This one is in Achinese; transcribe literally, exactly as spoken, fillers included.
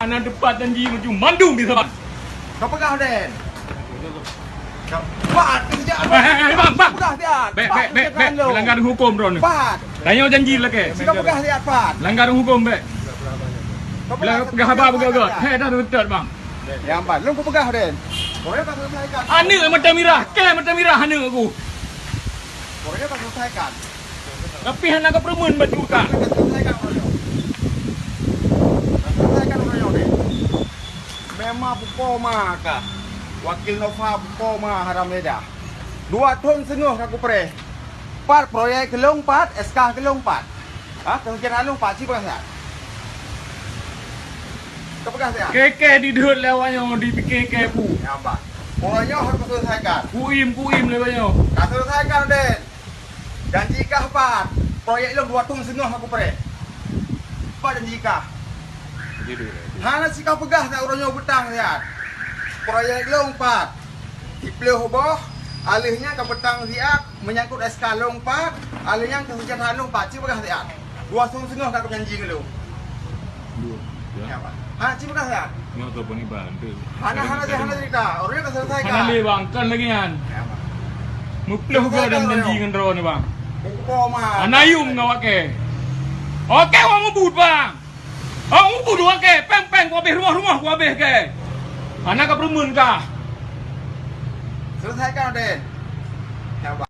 Hana teupat janji maju mandum di saban. Kau peugah, Den. Pat, kau sejak Eh, eh, eh, bang, bang. Peugah siat. Bek, Pat, bek, bek, bek. Melanggar hukum droeneuh. Pat. Tanyoe janji lakée. Sika peugah siat, Pat. Langgar hukum, bek. Kau peugah haba beugöt-göt. Hei, dah beutôi, bang. Ya, Bang. Lôn kupeugah, Den. Proyek ka selesaikan. Aneuk mata mirah, kée mata mirah aneuk ku. Proyek ka selesaikan. Tapi hana ka peureumeun baju ka. Ka selesaikan uroe nyoe. Ka selesaikan uroe nyoe, Den. Memang pukoe ma ka. Wakil Nova pukoe ma haram leda. Dua thon seungoh ka kupreh. Pat proyek keu lôn pat, S K keu lôn pat. Ha, keu hujan halong pat, ci peugah siat. Keu peugah siat. Kée-kée dideuhot lé awak nyoe dipike kée bu. Ya, Bang. Uroe nyoe harus selesaikan. Kuim, kuim lé awak nyoe. Ka selesaikan, Den. Janji kah pat. Proyek lôn dua thon seungoh aku preh. Pat janji kah. Hana sika peugah siat uroe nyoe beutang siat. Proyek lôn pat. Siplôh boh, aleuh nyan ka beutang siat, menyangkut S K lôn pat, aleuh nyan keu hujan halong pat, ci peugah siat. Dua thon seungoh ka kujanji ngon lôn. Dua. Ya. Ya, Pak. Ha, ci peugah siat. Nyoe telepon Iban, tu. Hana, hana, hana cerita. Uroe nyoe ka selesaikan. Hana lé, Bang, kon lagée nyan. Ya, Pak. Muplôh goe dan janji ngon droeneuh, Bang. Hana yum ngon awak kée. Oke, wang ubut, Bang. Oh, ubut dua kée, péng-péng kuhabéh, rumoh-rumoh kuhabéh kée. Hana ka peureumeun kah. Selesaikan, Den. Ya, Bang.